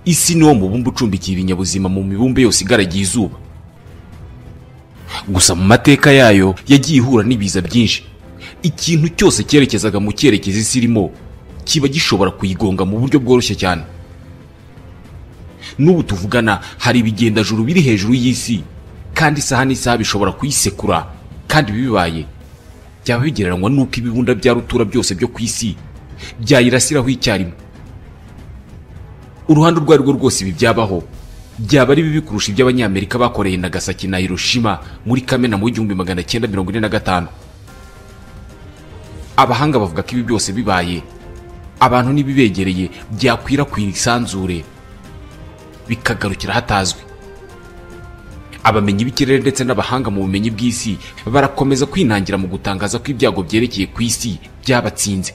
Isi niwo mubumbe ucumbikiye ibinyabuzima mu mibumbe yose igaragiye izuba. Gusa mu mateka yayo yagiye ihura n'ibiza byinshi. Ikintu cyose cyerekezaga mu cyerekezo isi irimo kiba gishobora kuyigonga mu buryo bworoshye cyane. N'ubu tuvugana hari ibigendajuru biri hejuru y'isi kandi isaha n'isaha bishobora kuyisekura, kandi bibaye byaba bigereranywa n'uko ibibunda bya rutura byose byo ku isi byayirasiraho icyarimwe. Uruhande urwo arirwo rwose ibi byabaho byaba ari bibi kurusha iby'Abanyamerika bakoreye Nagasaki na Hiroshima muri Kamena mu 1945. Abahanga bavuga ko ibi byose bibaye abantu n'ibibegereye byakwirakwira isanzure bikagarukira hatazwi. Abamenyi b'ikirere ndetse n'abahanga mu bumenyi bw'isi barakomeza kwinangira mu gutangaza ko ibyago byerekeye ku isi byabatsinze.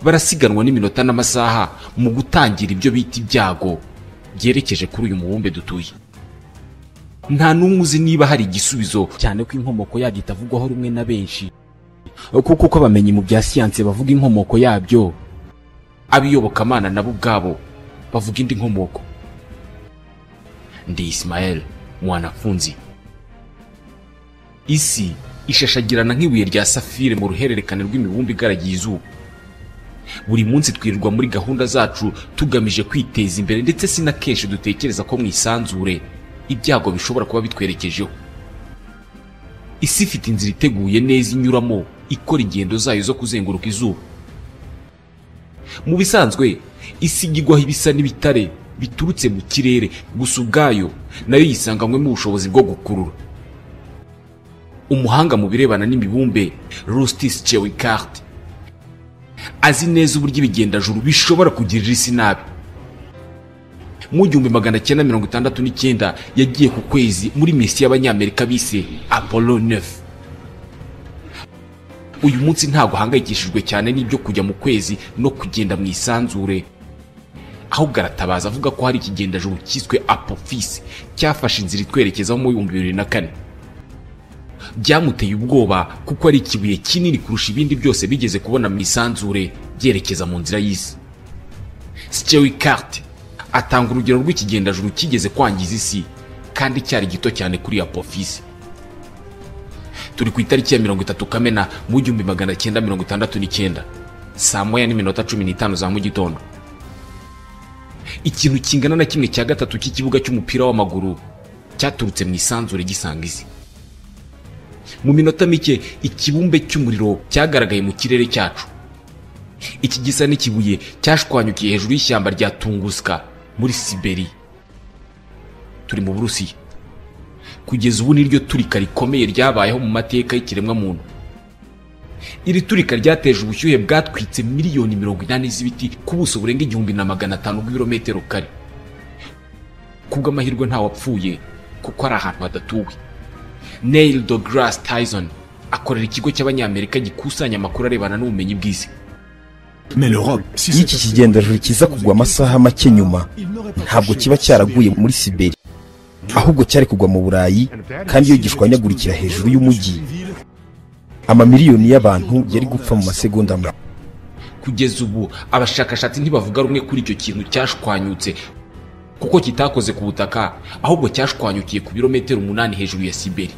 Barasiganwa n'iminota n'amasaha mu gutangira ibyo bita ibyago byerekeje kuri uyu mubumbe dutuye. Nta n'umwe uzi niba hari igisubizo, cyane ko inkomoko yabyo itavugwaho rumwe na benshi, kuko uko abamenyi mu bya siyanse bavuga inkomoko yabyo, abiyobokamana nabo ubwabo bavuga indi nkomoko. Ndi Ismael Mwanafunzi. Isi ishashagirana nk'ibuye rya safire mu ruhererekane rw'imibumbe igaragiye izuba. Buri munsi twirirwa muri gahunda zacu tugamije kwiteza imbere, ndetse si na kenshi dutekereza ko mu isanzure ibyago bishobora kuba bitwerekejeho. Isi ifite inzira iteguye neza inyuramo ikora ingendo zayo zo kuzenguruka izuba. Mu bisanzwe isi igwaho ibisa n'ibitare biturutse mu kirere, gusa ubwayo nayo yisanganywemo ubushobozi bwo gukurura. Umuhanga mu birebana n'imibumbe Rusty Schweickart azi neza uburyo ibigendajuru bishobora kugirira isi nabi. Mu 1969 yagiye ku kwezi muri misi y'Abanyamerika bise Apollo 9. Uyu munsi ntabwo ahangayikishijwe cyane n'ibyo kujya mu kwezi no kugenda mu isanzure, ahubwo aratabaza avuga ko hari ikigendajuru cyiswe Apophis cyafashe inzira itwerekezaho mu 2004. Byamuteye ubwoba kuko ari ikibuye kinini kurusha ibindi byose bigeze kubona mu isanzure byerekeza mu nzira y'isi. Schweickart atanga urugero rw'ikigendajuru kigeze kwangiza isi kandi cyari gito cyane kuri Apophis. Turi ku itariki ya 30 Kamena mu 1969 saa 1:15 za mu gitondo. Ikintu kingana na 1/3 cy'ikibuga cy'umupira w'amaguru cyaturutse mu isanzure gisanga isi. Mu minota mike ikibumbe cy'umuriro cyagaragaye mu kirere cyacu. Iki gisa n'ikibuye cyashwanyukiye hejuru y'ishyamba rya Tunguska muri Siberia. Turi mu Burusiya. Kugeza ubu niryo turika rikomeye ryabayeho mu mateka y'ikiremwa muntu. Iri turika ryateje ubushyuhe bwatwitse miliyoni 80 z'ibiti ku buso burenga 1500 bw'ibirometero kare. Kubw'amahirwe nta wapfuye kuko ari ahantu hadatuwe. Neil deGrasse Tyson akorera ikigo cy'Abanyamerika gikusanya amakuru arebana n'ubumenyi bw'isi. Iyo iki kigendajuru kiza kugwa amasaha make nyuma, ntabwo kiba cyaraguye muri Siberia, ahubwo cyari kugwa mu Burayi, kandi iyo gishwanyagurikira hejuru y'umujyi, amamiliyoni y'abantu yari gupfa mu masegonda amwe. Kugeza ubu abashakashatsi ntibavuga rumwe kuri icyo kintu cyashwanyutse, kuko kitakoze ku butaka, ahubwo cyashwanyukiye ku birometero 8 hejuru ya Siberia.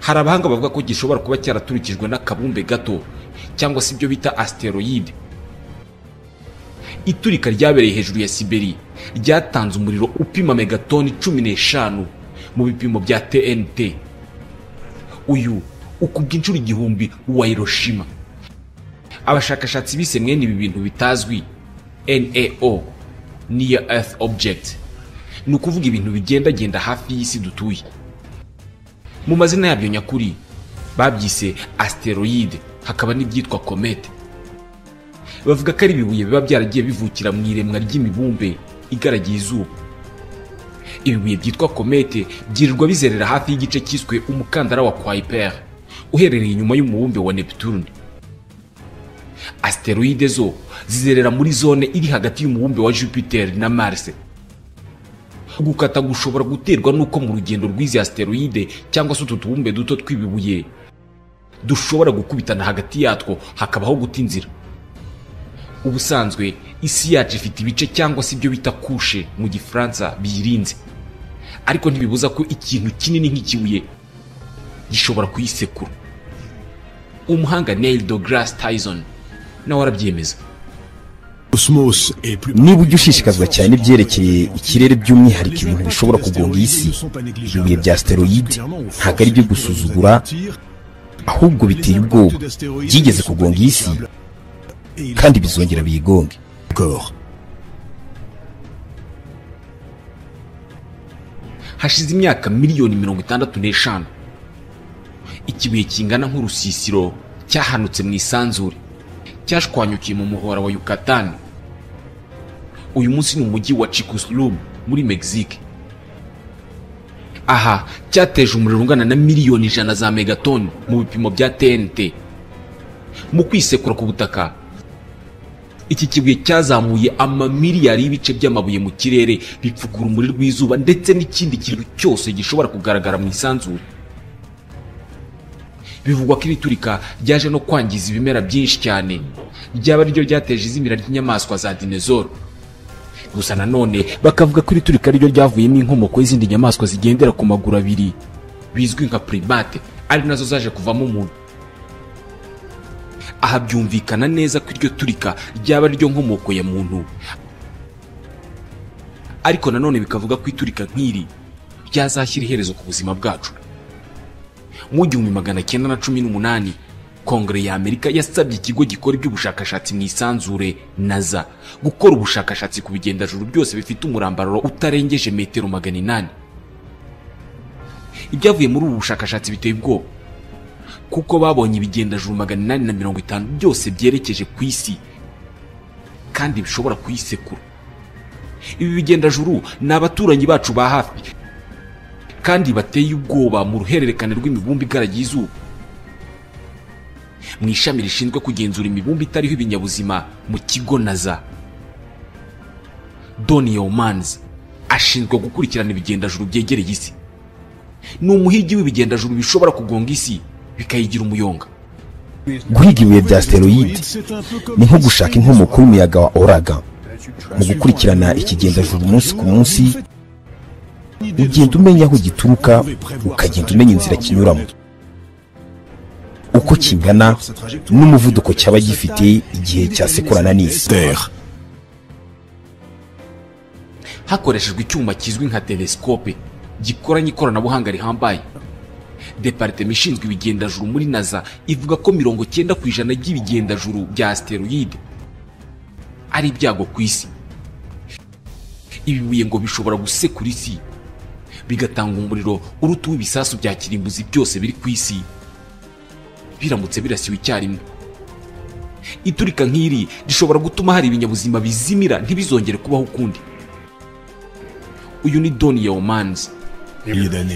Hari abahanga bavuga ko gishobora kuba cyaraturikijwe n'akabumbe gato cyangwa se ibyo bita asteroid. Iturika ryabereye hejuru ya Siberia ryatanze umuriro upima megatoni 15 mu bipimo bya TNT. Uyu ukubwa inshuro 1000 uwa Hiroshima. Abashakashatsi bise mwene ibi bintu bitazwi NAO, Near Earth Object, ni ukuvuga ibintu bigendagenda hafi y'isi dutuye. Mu mazina yabyo nyakuri babyise asteroid, hakaba n'ibyitwa komete. Bavuga ko ari ibibuye biba byaragiye bivukira mu iremwa ry'imibumbe igaragiye izuba. Ibibuye byitwa komete byirirwa bizerera hafi y'igice cyiswe umukandara wa Kuiper uherereye inyuma y'umubumbe wa Neptune. Asteroide zo zizerera muri zone iri hagati y'umubumbe wa Jupiter na Mars. Gukata gushobora guterwa nuko mu rugendo rw'izi asteroide cyangwa se utu tubumbe duto tw'ibibuye dushobora gukubitana hagati yatwo hakabaho guta inzira. Ubusanzwe isi yacu ifite ibice cyangwa se ibyo bita couche mu Gifaransa biyirinze, ariko ntibibuza ko ikintu kinini nk'ikibuye gishobora kuyisekura. Umuhanga Neil deGrasse Tyson nawe arabyemeza. Niba ujya ushishikazwa cyane ibyerekeye ikirere, by'umwihariko ibintu bishobora kugonga isi, ibibuye bya asteroid ntabwo ari ibyo gusuzugura, ahubwo biteye ubwoba. Byigeze kugonga isi kandi bizongera biyigonge. Hashize imyaka 65 miliyoni ikibuye kingana nk'urusisiro cyahanutse mu isanzure, cyashwanyukiye mu muhora wa Yucatan. Uyu munsi ni umujyi wa Chicxulub muri Mexique. Aha cyateje umuriro ungana na 100 miliyoni za megatoni mu bipimo bya TNT. Mu kwisekura ku butaka, iki kibuye cyazamuye amamiliyari y'ibice by'amabuye mu kirere, bipfuka urumuri rw'izuba ndetse n'ikindi kintu cyose gishobora kugaragara mu isanzure. Bivugwa ko iri turika ryaje no kwangiza ibimera byinshi cyane, ryaba ryo ryateje izimira ry'inyamaswa za dinezoro. Gusa nanone bakavuga ko iri turika ryo ryavuyemo inkomoko y'izindi nyamaswa zigendera ku maguru abiri bizwi nka primate, ari nazo zaje kuvamo umuntu. Aha byumvikana neza ko iryo turika ryaba ryo nkomoko ya muntu, ariko nanone bikavuga ko iturika nk'iri ryazashyira iherezo ku buzima bwacu. Mu 1918, Kongere ya Amerika yasabye ikigo gikora iby'ubushakashatsi mu isanzure NASA gukora ubushakashatsi ku bigendajuru byose bifite umurambararo utarengeje metero 800. Ibyavuye muri ubu bushakashatsi biteye ubwoba, kuko babonye ibigendajuru 850 byose byerekeje ku isi kandi bishobora kuyisekura. Ibi bigendajuru ni abaturanyi bacu ba hafi kandi bateye ubwoba mu ruhererekane rw'imibumbe igaragiye izuba. Mu ishami rishinzwe kugenzura imibumbe itariho ibinyabuzima mu kigo NASA, Don Yeomans ashinzwe gukurikirana ibigendajuru byegereye isi. Ni umuhigi w'ibigendajuru bishobora kugonga isi bikayigira umuyonga. Guhiga ibibuye bya asteroid ni nko gushaka inkomoko y'umuyaga wa ouragan. Mu gukurikirana ikigendajuru umunsi ku munsi, ugenda umenya aho gituruka, ukagenda umenya inzira kinyuramo, uko kingana n'umuvuduko cyaba gifite igihe cyasekurana n'isi. Hakoreshejwe icyuma kizwi nka telescope gikoranye ikoranabuhanga rihambaye, departema ishinzwe ibigendajuru muri NASA ivuga ko 90% by'ibigendajuru bya asteroid ari ibyago ku isi. Ibi bibuye ngo bishobora gusekura isi, bigatanga umuriro uruta uw'ibisasu bya kirimbuzi byose biri ku isi biramutse birasiwe icyarimwe. Iturika nk'iri rishobora gutuma hari ibinyabuzima bizimira ntibizongere kubaho ukundi. Uyu ni Don Yeomans.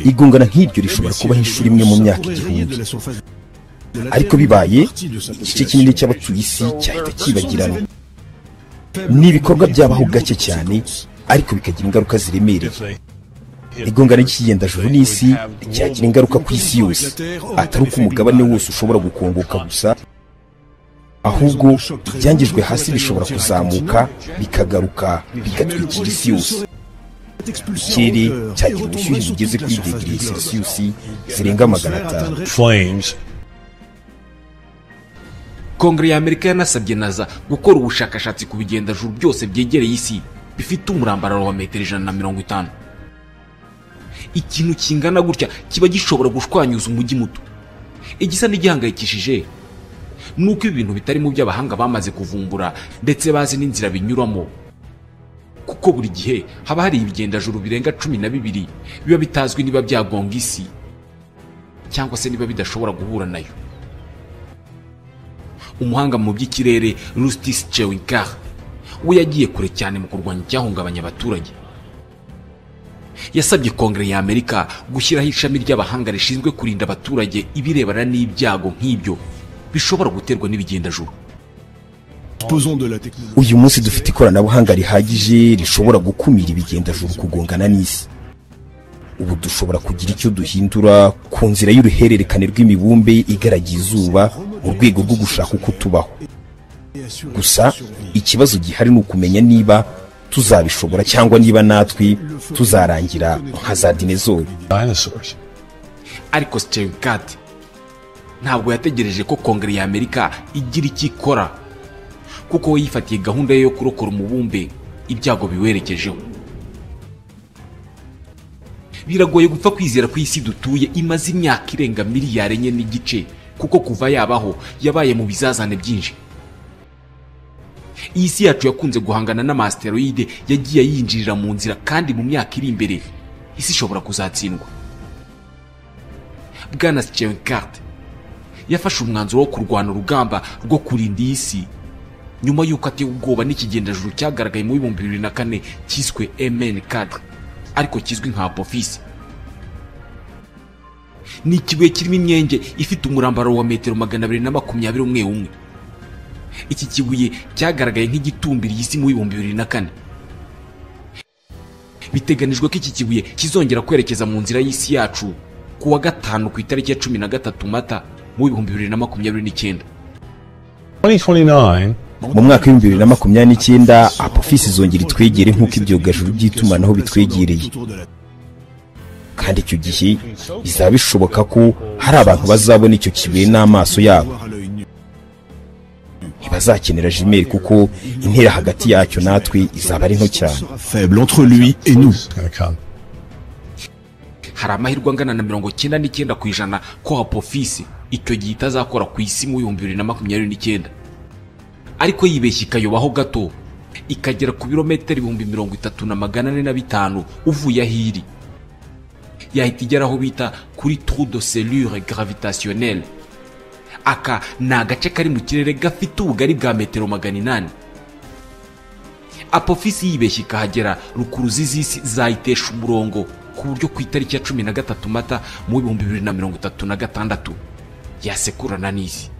Igongana nk'iryo rishobora kubaho inshuro imwe mu myaka 1000, ariko bibaye, igice kinini cy'abatuye isi cyahita cyibagirana. Ni ibikorwa byabaho gake cyane, ariko bikagira ingaruka ziremereye. Igongana ry'ikigendajuru n'isi ryagira ingaruka ku isi yose, atari uko umugabane wose ushobora gukongoka gusa, ahubwo ibyangijwe hasi bishobora kuzamuka bikagaruka bigatwikira isi yose. Ikirere cyagira ubushyuhe bugeze kuri degere Celsius zirenga 500. Kongere ya Amerika yanasabye NASA gukora ubushakashatsi ku bigendajuru byose byegereye isi bifite umurambararo wa metero 150. Ikintu kingana gutya kiba gishobora gushwanyuza umujyi muto. Igisa n'igihangayikishije ni uko ibintu bitari mu by'abahanga bamaze kuvumbura ndetse bazi n'inzira binyuramo, kuko buri gihe haba hari ibigendajuru birenga 12 biba bitazwi niba byagonga isi cyangwa se niba bidashobora guhura nayo. Umuhanga mu by'ikirere Rusty Schweickart we yagiye kure cyane mu kurwanya icyahungabanya abaturage. Yasabye Kongere ya Amerika gushyiraho ishami ry'abahanga rishinzwe kurinda abaturage ibirebana n'ibyago nk'ibyo bishobora guterwa n'ibigendajuru. Uyu munsi dufite ikoranabuhanga rihagije rishobora gukumira ibigendajuru kugongana n'isi. Ubu dushobora kugira icyo duhindura ku nzira y'uruhererekane rw'imibumbe igaragiye izuba mu rwego rwo gushaka uko tubaho. Gusa ikibazo gihari ni ukumenya niba tuzabishobora cyangwa niba natwe tuzarangira nka za dinezori. Ariko Schweikart ntabwo yategereje ko Kongere ya Amerika igira icyo ikora, kuko we yifatiye gahunda ye yo kurokora umubumbe ibyago biwerekejeho. Biragoye gupfa kwizera ko isi dutuye imaze imyaka irenga 4.5 miliyari, kuko kuva yabaho yabaye mu bizazane byinshi. Iyi si yacu yakunze guhangana n'ama astéroïdes yagiye yinjirira mu nzira, kandi mu myaka iri imbere isi ishobora kuzatsindwa. Bwana Schweikart yafashe umwanzuro wo kurwana urugamba rwo kurinda iyi si nyuma y'uko atewe ubwoba n'ikigendajuru cyagaragaye mu 2004 cyiswe MN4, ariko kizwi nka Apophis. Ni ikibuye kirimo imyenge ifite umurambaro wa metero 220 umwe umwe. Iki kibuye cyagaragaye nk'igitumbiriye isi mu 2004. Biteganijwe ko iki kibuye kizongera kwerekeza mu nzira y'isi yacu ku wa gatanu, ku itariki ya 13 Mata mu 2029. 2029. Mu mwaka w'2029 Apophis izongera itwegere nk'uko ibyogajuru by'itumanaho bitwegereye, kandi icyo gihe bizaba bishoboka ko hari abantu bazabona icyo kibuye n'amaso yabo. Ntibazakenera jumelles, kuko intera hagati yacyo natwe izaba ari nto cyane. Faible entre lui et nous. Gonna come. Hari amahirwe angana na 99% ko Apophis icyo gihe itazakora ku isi mu 2029, ariko yibeshya ikayobaho gato ikagera ku birometero 30,405 uvuye aho iri, yahita igera aho bita kuri trou de cellule gravitationnelle. Aka ni agace kari mu kirere gafite ubugari bwa metero 800. Apophis yibeshya ikahagera, rukuruzi z'isi zayitesha umurongo, ku buryo ku itariki ya 13 Mata mu 2036 yasekurana n'isi.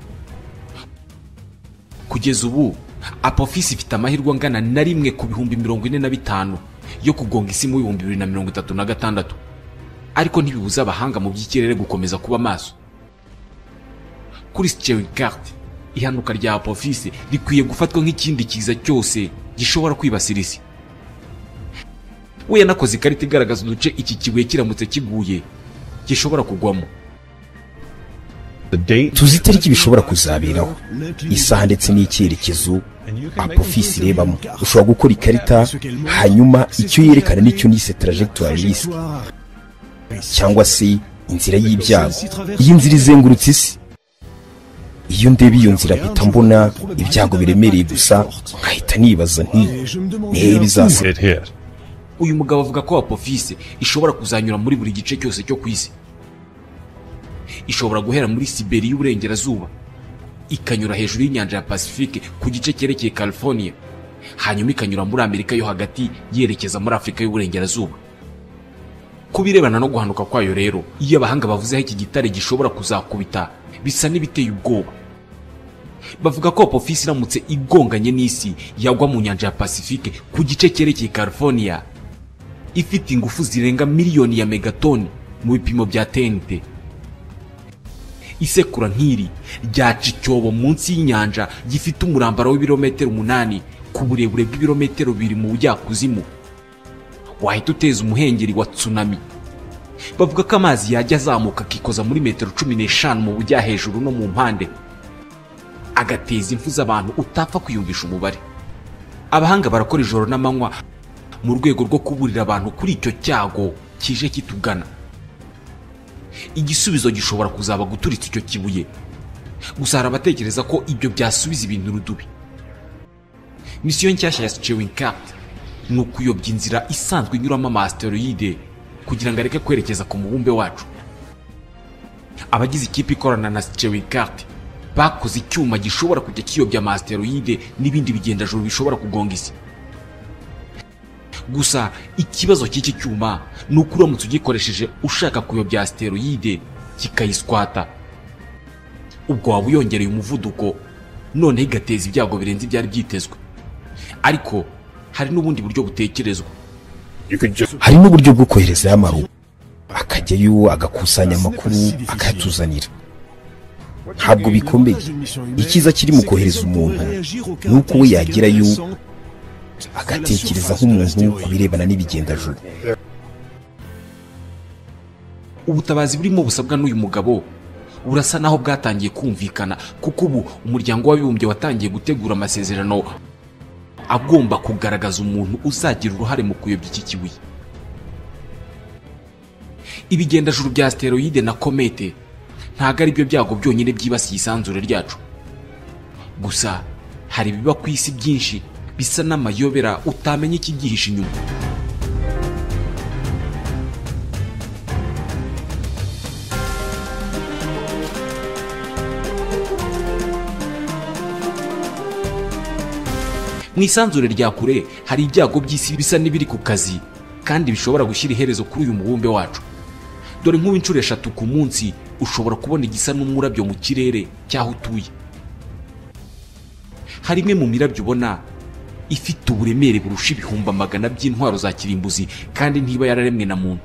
Kugeza ubu Apophis ifite amahirwe angana na rimwe ku 45,000 yo kugonga isi mu 2036, ariko ntibibuza abahanga mu by'ikirere gukomeza kuba maso. Kuri Schweikart, ihanuka rya Apophis rikwiye gufatwa nk'ikindi kiza cyose gishobora kwibasira isi. We yanakoze ikarita igaragaza uduce iki kibuye kiramutse kiguye gishobora kugwamo. The date. Tuzi itariki bishobora kuzaberaho, isaha ndetse n'icyerekezo Apophis irebamo. Ushobora gukora ikarita, hanyuma icyo yerekana nicyo nise trajectoire risque, cyangwa se inzira y'ibyago. Iyi nzira izengurutse isi. Iyo ndeba iyo nzira mpita mbona ibyago biremereye gusa, nkahita nibaza nti: "Ni hehe bizasa?" It hit. Uyu mugabo avuga ko Apophis ishobora kuzanyura muri buri gice cyose cyo ku isi. Ishobora guhera muri Siberi y'uburengerazuba, ikanyura hejuru y'inyanja ya Pacifique ku gice cyerekeye California, hanyuma ikanyura muri Amerika yo hagati yerekeza muri Afurika y'uburengerazuba. Ku birebana no guhanuka kwayo rero, iyo abahanga bavuze aho iki gitare gishobora kuzakubita, bisa n'ibiteye ubwoba. Bavuga ko Apophis iramutse igonganye n'isi yagwa mu nyanja ya Pacifique ku gice cyerekeye California, ifite ingufu zirenga miliyoni ya megatoni mu bipimo bya TNT. Isekura nk'iri ryaca icyobo munsi y'inyanja gifite umurambaro w'ibirometero 8 ku burebure bw'ibirometero 2 mu bujyakuzimu, wahita uteza umuhengeri wa tsunami. Bavuga ko amazi yajya azamuka akikoza muri metero 15 mu bujya hejuru no mu mpande, agateza impfu z'abantu utapfa kwiyumvisha umubare. Abahanga barakora ijoro n'amanywa mu rwego rwo kuburira abantu kuri icyo cyago kije kitugana. Igisubizo gishobora kuzaba guturitsa icyo kibuye, gusa hari abatekereza ko ibyo byasubiza ibintu rudubi. Misiyo nshyashya ya Schweikart ni ukuyobya inzira isanzwe inyuramo ama astéroïdes kugira ngo areke kwerekeza ku mubumbe wacu. Abagize ikipe ikorana na Schweikart bakoze icyuma gishobora kujya kiyobya ama astéroïdes n'ibindi bigendajuru bishobora kugonga isi. Gusa ikibazo cy'iki cyuma ni uko uramutse ugikoresheje ushaka kuyobya astéroïde kikayiswata, ubwo waba uyongereye umuvuduko, noneho igateza ibyago birenze ibyari byitezwe. Ariko hari n'ubundi buryo butekerezwa. Hari n'uburyo bwo koherezayo amarobo, akajyayo agakusanya amakuru akayatuzanira. Ntabwo bikomeye. Icyiza kiri mu kohereza umuntu ni uko we yagerayo agatekereza nk'umuntu ku birebana n'ibigendajuru. Ubutabazi burimo busabwa n'uyu mugabo burasa naho bwatangiye kumvikana, kuko ubu umuryango w'abibumbye watangiye gutegura amasezerano agomba kugaragaza umuntu uzagira uruhare mu kuyobya iki kibuye. Ibigendajuru bya asteroide na komete ntago ari byo byago byonyine byibasiye isanzure ryacu. Gusa hari ibiba ku isi byinshi bisa n'amayobera utamenya ikibyihishe inyuma. Mu isanzure rya kure hari ibyago by'isi bisa n'ibiri ku kazi kandi bishobora gushyira iherezo kuri uyu mubumbe wacu. Dore nk'ubu inshuro 3 ku munsi ushobora kubona igisa n'umurabyo mu kirere cy'aho utuye. Hari imwe mu mirabyo ubona ifite uburemere burusha 100,000 by'intwaro za kirimbuzi kandi ntiba yararemwe na muntu.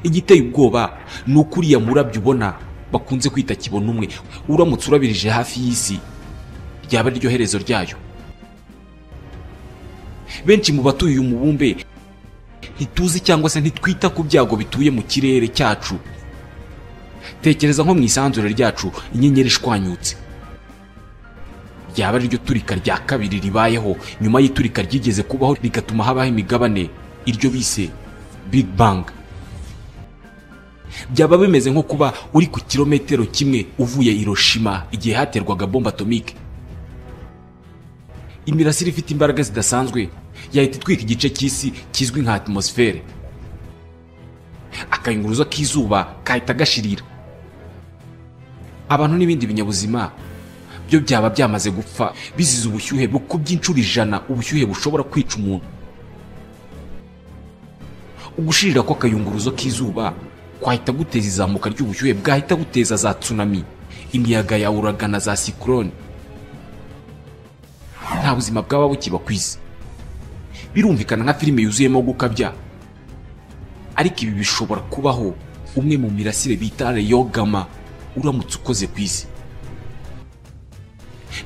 Igiteye ubwoba ni uko uriya murabyo ubona bakunze kwita kibona umwe uramutse urabirije hafi y'isi ryaba ryo herezo ryayo. Benshi mu batuye uyu mubumbe ntituzi cyangwa se ntitwita ku byago bituye mu kirere cyacu. Tekereza nko mu isanzure ryacu inyenyeri ishwanyutse, ryaba ryo turika rya kabiri ribayeho nyuma y'iturika ryigeze kubaho rigatuma habaho imigabane, iryo bise Big Bang. Byaba bimeze nko kuba uri ku kilometero kimwe uvuye Hiroshima igihe haterwaga bombe atomike. Imirasire ifite imbaraga zidasanzwe yahita itwika igice cy'isi kizwi nka atmosphere. Akayunguruzo k'izuba kahita gashirira. Abantu n'ibindi binyabuzima byo byaba byamaze gupfa bizize ubushyuhe bukubye inshuro 100 ubushyuhe bushobora kwica umuntu. Ugushirira kw'akayunguruzo k'izuba kwahita guteza izamuka ry'ubushyuhe bwahita buteza za tsunami, imiyaga ya uragana za cyclone. Nta buzima bwaba bukiba ku isi. Birumvikana nka filime yuzuyemo gukabya, ariko ibi bishobora kubaho umwe mu mirasire bita Rayogama uramutse ukoze ku isi.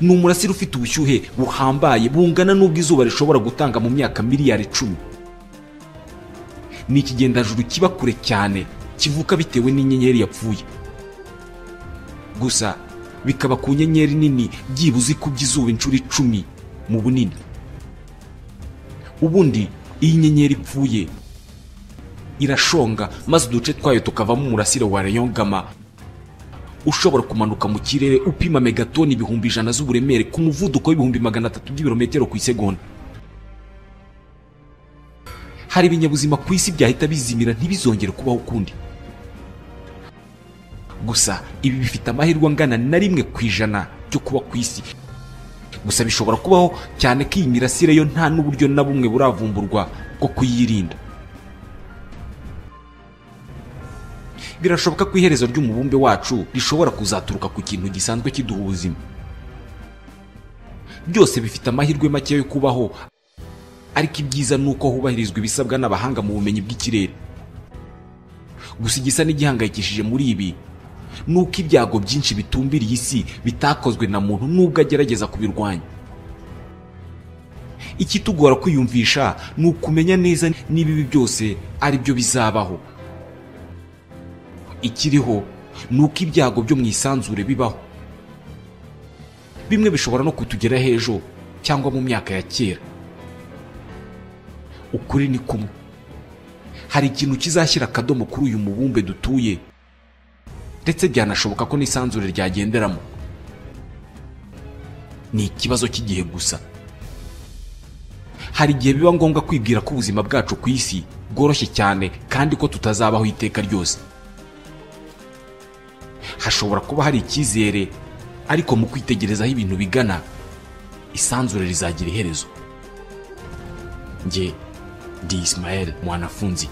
Ni umurasire ufite ubushyuhe buhambaye bungana n'ubw'izuba rishobora gutanga mu myaka miliyari 10. Ni ikigendajuru kiba kure cyane kivuka bitewe n'inyenyeri yapfuye. Gusa bikaba ku nyenyeri nini byibuze ikubye izuba inshuro 10 mu bunini. Ubundi iyi nyenyeri ipfuye irashonga maze uduce twayo tukavamo umurasire wa Rayogama ushobora kumanuka mu kirere upima megatoni 100,000 z'uburemere ku muvuduko w'300,000 by'ibirometero ku isegonda. Hari ibinyabuzima ku isi byahita bizimira ntibizongere kubaho ukundi. Gusa ibi bifite amahirwe angana na 1% cyo kuba ku isi. Gusa bishobora kubaho cyane ko iyi mirasire yo nta n'uburyo na bumwe buravumburwa bwo kuyirinda. Birashoboka ko iherezo ry'umubumbe wacu rishobora kuzaturuka ku kintu gisanzwe kiduha ubuzima. Byose bifite amahirwe make yo kubaho, ariko ibyiza ni uko hubahirizwa ibisabwa n'abahanga mu bumenyi bw'ikirere. Gusa igisa n'igihangayikishije muri ibi ni uko ibyago byinshi bitumbiriye isi bitakozwe na muntu nubwo agerageza kubirwanya. Ikitugora kwiyumvisha ni ukumenya neza niba ibi byose ari byo bizabaho. Ikiriho ni uko ibyago byo mu isanzure bibaho. Bimwe bishobora no kutugera hejo cyangwa mu myaka ya kera. Ukuri ni kumwe. Hari ikintu kizashyira akadomo kuri uyu mubumbe dutuye, ndetse byanashoboka ko n'isanzure ryagenderamo. Ni ikibazo cy'igihe gusa. Hari igihe biba ngombwa kwibwira ko ubuzima bwacu ku isi bworoshye cyane kandi ko tutazabaho iteka ryose. Hashobora kuba hari icyizere, ariko mu kwitegereza aho ibintu bigana, isanzure rizagira iherezo. Nge ndi Ismael Mwanafunzi.